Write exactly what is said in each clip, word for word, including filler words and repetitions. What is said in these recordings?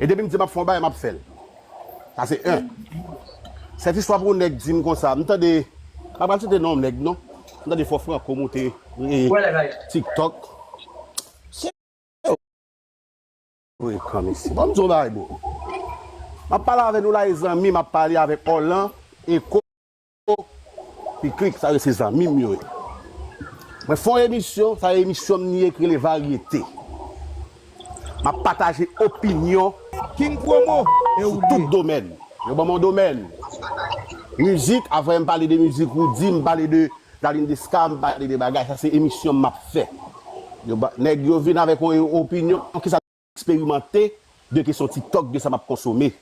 E depi m di m ap fè yon bagay, m ap fè l. Sa se en. Sèt istwa pou nèg di m konsa. M tande, m pa pral site non nèg non. M tande fò Franco moute e, TikTok. Se frekan mesye. Bon, m di yon bagay bro. M ap pale avè nou la e zanmi, m ap pale avèk Orlan, Eko, Piklik, sa yo se zanmi m yo ye. Mwen fè yon emisyon, sa emisyon m li ye ki rele Varyete. M ap pataje opinyon King Promo e sou tout domèn. Yo ban m yon domèn. Mizik, avan m pale de mizik Roody, m pale de Darline Desca, m pale de bagay, sa se emisyon m ap fè. Yo ba, nèg yo vin avèk yon opinyon, kisa eksperimante de kesyon TikTok, de sa m ap konsome.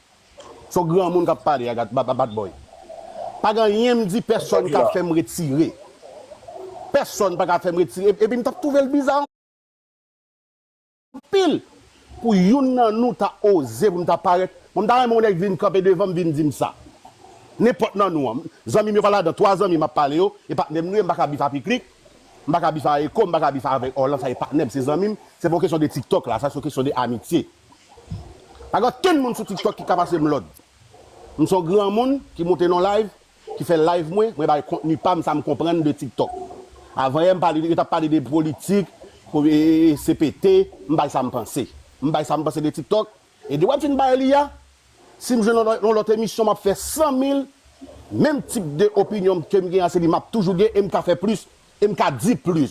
Se yon granmoun k ap pale a, Bad Boy. Pa gen anyen m di pèsonn ka fè m retire. Pèsonn pa ka fè m retire. Epi m t ap twouve l biza anpil pou youn nan nou ta oze pou m ta parèt. Mwen, m ta renmen yon nèg vin kanpe devan m, vin di m sa. Nenpòt nan nou an. Zanmi m yo pa ladan, twa zanmi m ap pale yo, e patnè m nou ye, m pa ka bif a Piklik, m pa ka bif a Eko, m pa ka bif avèk Orlan, sa e patnè m, se zanmi m, se pa yon kesyon de TikTok la, sa se yon kesyon de amitye. Pa gen okenn moun sou TikTok ki ka pase m lòd. M se yon granmoun ki moute nan live, ki fè live mwen, mwen bay kontni pa m, sa m konprann de TikTok. Avan yè, m pale, yo t ap pale de politik, e, e, e, C P T, m bay sa m panse. M bay sa m panse de TikTok. E depi w ap fin bay li a, si m jwenn yon lòt, yon lòt emisyon, m ap fè san mil, menm tip de opinyon ke m gen an, se li m ap toujou gen, e m ka fè plis, e m ka di plis.